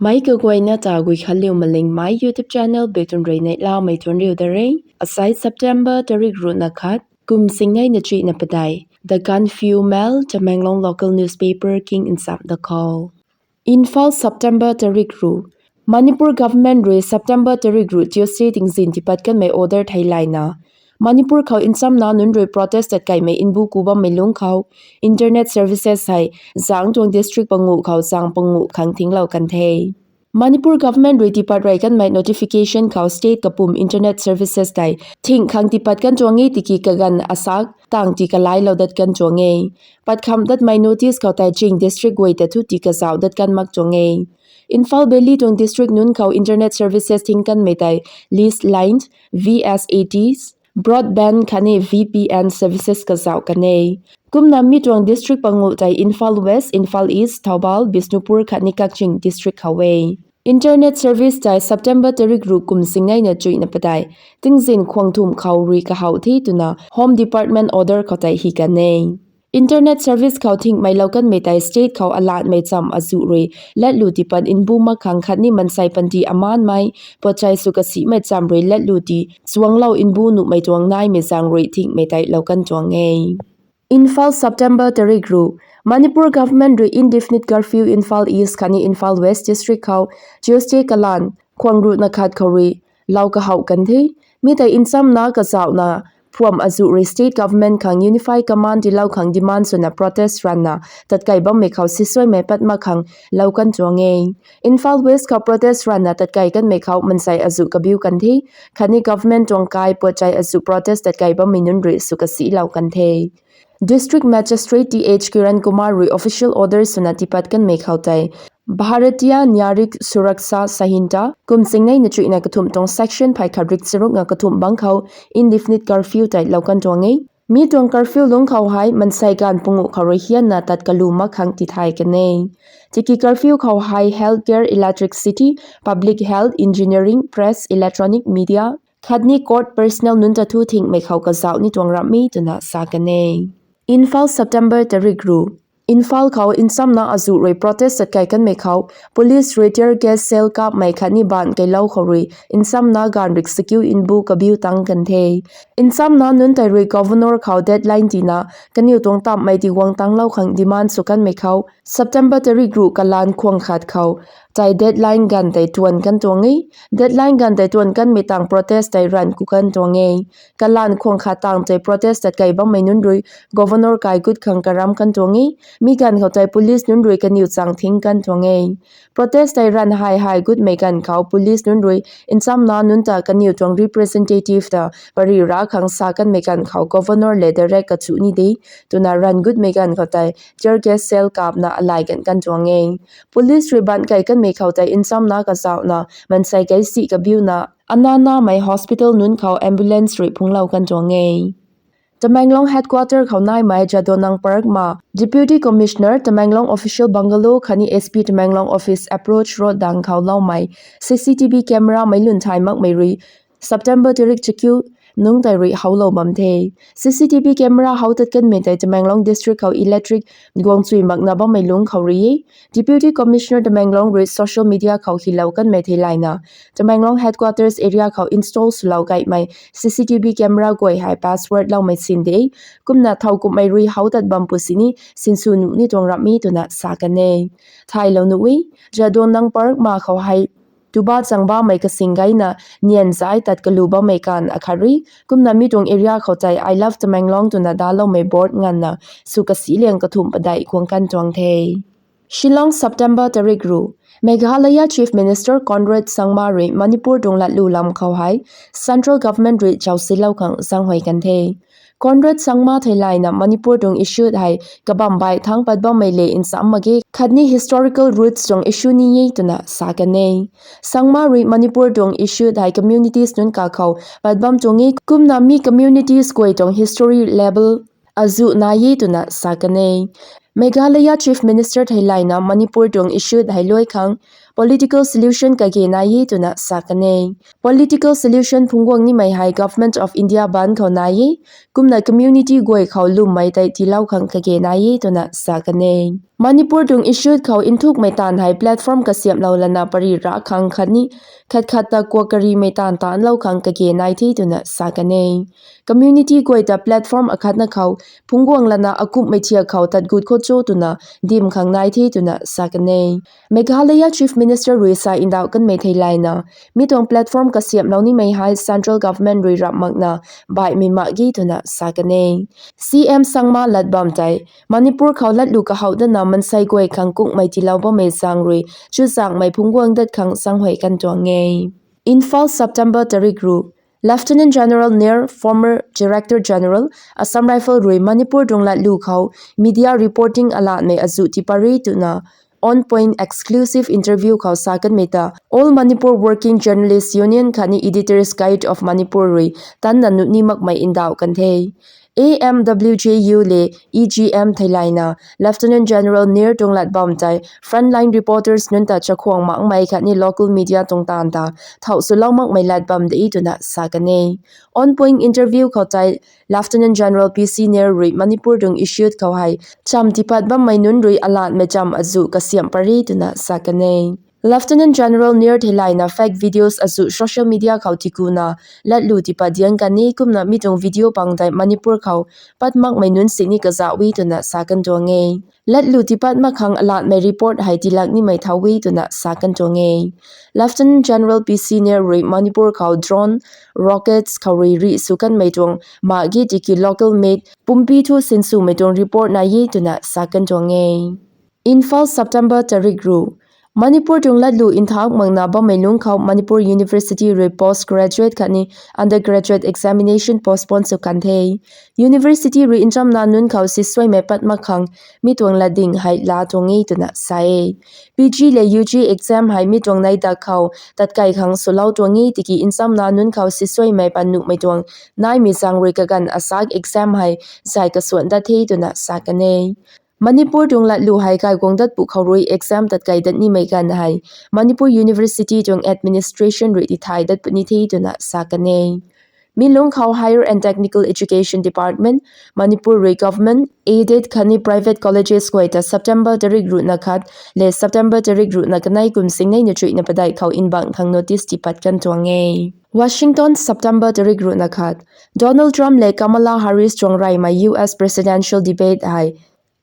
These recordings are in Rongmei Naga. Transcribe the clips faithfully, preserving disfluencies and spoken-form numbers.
Meic kaguayna ta Guikhanliu Malingmei YouTube channel beic tuang rui neihlamei tuang riu da re. Asai September tarik ruhna khat, kum singnei na chuihna padeih, The Gaanphiu Mail, Tamenglong local newspaper king nsam da khou. Imphal, September tarik ruh. Manipur government rui September tarik ruh Tuesday tingzin tipat kanmei order theilayna, Manipur khou nchamna nunc rui protest tatkaimei nbu ku bammei lungc khou, internet services hei zang tuang district panguh khou zang panguh khang thinglou kan the. Manipur government rui tipat rey kanmei notification khou state kapwm internet services tei thing khang tipat kan tuang e tiki kaganv asak tang ti kalailou dat kan tuang e. Pat kham datmei notice khou tei ching district guay ta thu ti kazauh dat kan mak tuang e. Imphal Valley tuang district nunc khou internet services thing kanmei tei leased line, V S A Ts, broadband khatni V P N services kazauh kan e. Kumna mi tuang district panguh tei Imphal West, Imphal East, Thoubal, Bishnupur khatni Kakching district khou e. Internet service tei September tarik ruh kum singnei na chuihna padeih, tingzin khwang thumh khou rui kahaw the twna Home Department order khou tei hi kan e. Internet service khou thingmeilou kanmei tei state khou alatmei cham azuh rui latlu tipat nbu mak khang khatni mansei panty amanmei, puatchai sw kasimei cham rui latlu ti chuanglou nbu nuhmei tuang naimei zaeng rui thingmei tei lou kan tuang e. Imphal, September tarik ruh. Manipur government rui indefinite curfew Imphal East khatni Imphal West district khou Tuesday kalan khwang ruhna khat khou rui lou kahaw kan the. Mi tei nchamna kazauhna phuam azuh rui state government khang unified command tilou khang demand swna protest ranvna tatkai bammei khou sisuaimei pat mak khang lou kan tuang e. Imphal West khou protest ranvna tatkai kanmei khou mansei azuh kabiu kan the. Khatni government tuang kai puatchai azuh protest tatkai bammei nunc rui sw kasilou kan the. District Magistrate T H Kiran Kumar rui official order swna tipat kanmei khou tei Bharatiya Nyayak Suraksha Sanhita kum singnei na chuihna kathumh tuang section phay khat rik charuk nga kathumh bang khou indefinite curfew tei lou kan tuang e. Mi tuang curfew lungc khou hei mansei ganv panguh khou rui hianna tat kalu mak khang tithay kan e. Tiki curfew khou hei healthcare, electricity, public health, engineering, press, electronic media, khatni court personnel nunc ta thu thingmei khou kazauh ni tuang ramh e twna sa kan e. Imphal, September tarik ruh. Imphal khou nchamna azuh rui protest tatkai kanmei khou police rui tear gas shell kapmei khatni ban keilou khou rui nchamna ganv rik sakiu nbu kabiu tang kan the. Nchamna nunc tei rui governor khou deadline tina kaniw tuang tamhmei tiguang tanglou khang demand sw kanmei khou September tarik ruh kalan khwang khat khou tei deadline ganv tei tuan kan tuang e. Deadline ganv tei tuan kanmei tang protest tei ranv ku kan tuang e. Kalan khwang khat tang tei protest tatkai bammei nunc rui governor kai gut khang karam kan tuang e. Mi ganv khou tei police nunc rui kaniw chang thing kan tuang e. Protest tei ranv hei hei gutmei ganv khou police nunc rui nchamna nunc ta kaniw tuang representative ta pary ra khang sa kanmei ganv khou governor le direct kachu ni de twna ranv gutmei ganv khou tei tear gas shell kapna alai gan kan tuang e. Police rui ban kai kanmei khou tei nchamna kazauhna mansei kaisi kabiuna ananamei hospital nunc khou ambulance rui phunglou kan tuang e. Tamenglong headquarter khou naimei Jadonang Park ma Deputy Commissioner Tamenglong Official Bungalow khatni S P Tamenglong Office Approach Road dang khou loumei C C T V camera meic lun thay makmei rui September tarik chakiu nungc tei rui howlou bam the. C C T V camera how tat kanmei tei Tamenglong district khou electric guang chui makna bammei lungc khou rui e. Deputy Commissioner Tamenglong rui social media khou hilou kanmei theilayna Tamenglong headquarters area khou install swlou kaimei C C T V camera guay hei password loumei sin de. Kumna thow kumhmei rui how tat bam pu sini sinsw nuh ni tuang ramh e twna sa kan e. Thaylou nuh e, Jadonang Park ma khou hei tuba chang bammei kasing gayna nian zai tat kalu bammei kan akhat rui. Kumna mi tuang area khou tei I Love Tamenglong twna daloumei board nganvna sw kasiliang kathumh padeih kuang kan tuang the. Shillong, September tarik ruh. Meghalaya Chief Minister Conrad Sangma rui Manipur tuang latlu lam khou hei Central Government rui chausilou khang zaenghuay kan the. Conrad Sangma theilayna Manipur tuang issue hei kabamv baih thangc pat bammei le nsam mak ge khatni historical roots tuang issue ni e twna sa kan e. Sangma rui Manipur tuang issue hei communities nunc kakhou pat bam tuang e kumna mi communities guay tuang history level azuh nai e twna sa kan e. Meghalaya Chief Minister theilayna Manipur tuang issue hei luai khang political solution kage nai e twna sa kan e. Political solution phungc guang nimei hei Government of India baan khou nai e, kumna community guay khou lwmmei tei tiilou khang kage nai e twna sa kan e. Manipur tuang issue khou nthukmei taanv hei platform kasiamhlou lana pary ra khang khatni khat khat ta kuak karimei taanv taanclou khang kage nai the twna sa kan e. Community guay ta platform akhatna khou phungc guang lana akumhmei thiak khou tat gut khou cho twna dim khang nai the twna sa kan e. Meghalaya Chief Minister rui sa ndauh kanmei theilayna, mi tuang platform kasiamhlou nimei hei Central Government rui ramh makna baihmei mak ge twna sa kan e. C M Sangma lat bam tei, Manipur khou latlu kahouh datna mansei guay khang kungmei tiilou bammei zaeng rui chuzaenghmei phungc guang dat khang zaenghuay kan tuang e. Imphal, September tarik ruh. Lieutenant General Nair, former Director General, Assam Rifle rui Manipur tuang latlu khou media reporting alatmei azuh tiipat re twna On Point exclusive interview khou sa kanmei ta All Manipur Working Journalists Union khatni Editors Guild of Manipur rui tanna nuh ni makmei ndauh kan the. A M W J U le E G M theilayna Lieutenant General Nair tuang lat bam tei frontline reporters nunc ta chakhwang makmei khatni local media tuang taanv ta thau swlou makmei lat bam de twna sa kan e. On Point interview khou tei Lieutenant General P C Nair rui Manipur tuang issue khou hei cham tiipat bammei nunc rui alatmei cham azuh kasiamh pat re twna sa kan e. Lieutenant General Nair theilayna fake videos azuh social media khou tikuna latlu tiipat diang kan e, kumna mi tuang video pang tei Manipur khou pat makmei nunc sini kazauh e twna sa kan tuang e. Latlu tiipat mak khang alatmei report hei tiilak nimei thau e twna sa kan tuang e. Lieutenant General P C Nair rui Manipur khou drone, rockets khou rui rih sw kanmei tuang mak ge tiki local made pumpi thu sinswmei tuang report nai e twna sa kan tuang e. Imphal, September tarik ruh. Manipur tuang latlu nthak makna bammei lungc khou Manipur University rui post graduate khatni undergraduate examination postpone sw kan the. University rui nchamna nunc khou sisuaimei pat mak khang mi tuang latding hei laa tuang e twna sa e. P G le U G exam hei mi tuang nai dak khou tatkai khang swlou tuang e tiki nchamna nunc khou sisuaimei pat nuhmei tuang naimei zaeng rui kaganv asak exam hei zay kasuan dat the twna sa kan e. Manipur tuang latlu hei kaiguang dat pwkhou rui exam tatkai dat nimei ganv hei Manipur University tuang administration rui tithay dat puni the twna sa kan e. Mi lungc khou Higher and Technical Education Department, Manipur rui government aided khatni private colleges guay ta September tarik ruhna khat le September tarik ruhna kanei kum singneina chuihna padeih khou nbang khang notice tiipat kan tuang e. Washington, September tarik ruhna khat. Donald Trump le Kamala Harris tuang reymei U S presidential debate hei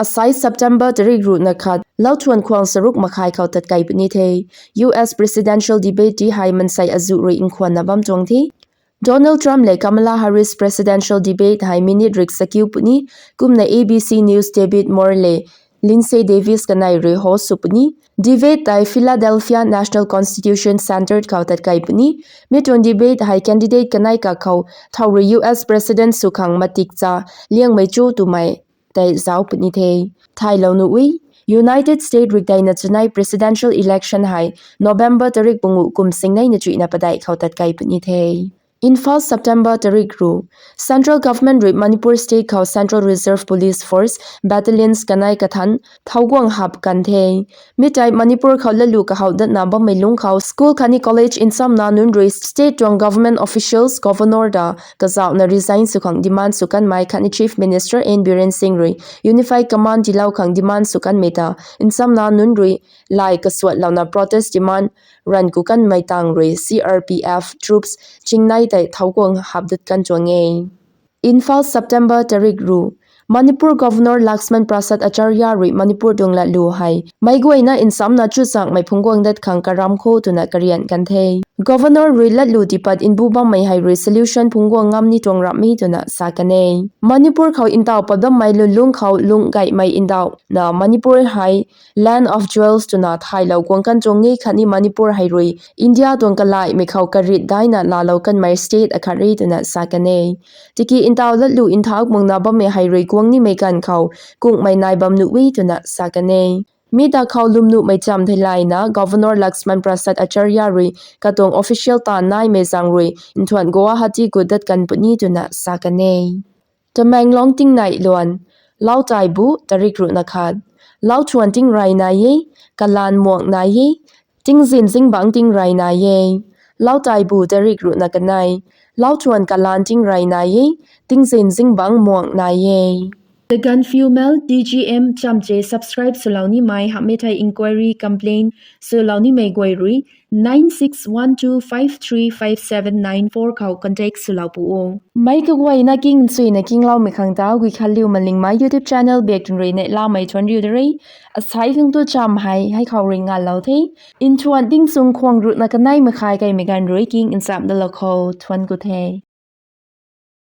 asai September tarik ruhna khat lauthuan khwang charuk makhai khou tatkai puni the. U S presidential debate ti hei mansei azuh rui nkhwanna bam tuang the. Donald Trump le Kamala Harris presidential debate hei minute rik sakiu puni, kumna A B C News David Moore le Lindsay Davis kanei rui host sw puni. Debate tei Philadelphia National Constitution Center khou tatkai puni. Mi tuang debate hei candidate kanei kak khou thau rui U S president sw khang matik cha liangmei cho twmei tei zauc puni the. Thaylou nuh e, United States rui daina chanei presidential election hei November tarik panguh kum singneina chuihna padeih khou tatkai puni the. Imphal, September tarik ruh. Central Government rui Manipur State khou Central Reserve Police Force battalions kanei kathan thau guang hap kan the. Mi tei Manipur khou latlu kahouh datna bammei lungc khou school khatni college nchamna nunc rui state tuang government officials, governor ta kazauhna resign sw khang demand sw kanmei khatni Chief Minister N Biren Singh rui unified command tiilou khang demand sw kanmei ta nchamna nunc rui lay kasuatlouna protest demand ranv ku kanmei tang rui C R P F troops chingnei tei thau guang hap dat kan tuang e. Imphal, September tarik ruh. Manipur Governor Lakshman Prasad Acharya rui Manipur tuang latlu hei meic guayna nchamna chuzaenghmei phungc guang dat khang karam kho twna karian kan the. Governor rui latlu tiipat nbu bammei hei rui solution phungc guang ngam ni tuang ramh e twna sa kan e. Manipur khou ntaw pat bammei lwnlung khou lung gaymei ndauhna Manipur hei Land of Jewels twna thaylou guang kan tuang e khatni Manipur hei rui India tuang kalaihmei khou karit daina laalou kanmei state akhat re twna sa kan e. Tiki ntaw latlu nthak makna bammei hei rui guang nimei ganv khou kungmei nai bam nuh e twna sa kan e. Mi ta khou lwm nuhmei cham theilayna Governor Lakshman Prasad Acharya rui katuang official taanv naimei zaeng rui nthuan Guwahati gut dat kan puni twna sa kan e. Tamenglong tingnai luan. Lau taibu tarik ruhna khat. Lau thuan tingrey nai e, kalan muang nai e, tingzin zingbangc tingrey nai e. Lau taibu tarik ruhna kanei, lau thuan kalan tingrey nai e, tingzin zingbangc muang nai e. The Gaanphiu Mail, T G M chamche subscribe swlou nimei hamhmei thei inquiry complaint swlou nimei guay rui nine six one two five three five seven nine four khou contact swlou pu o. Meic kaguayna king nchuina kingloumei khang ta Guikhanliu Malingmei YouTube channel bak tun rui neihlamei thuan riu de re. Asai khang tu cham hei hei khou rui ngalou the. Nthuan tingchung khwang ruhna kanei makhai kaimei ganv rui king nchamh dalou khou thuan ku the.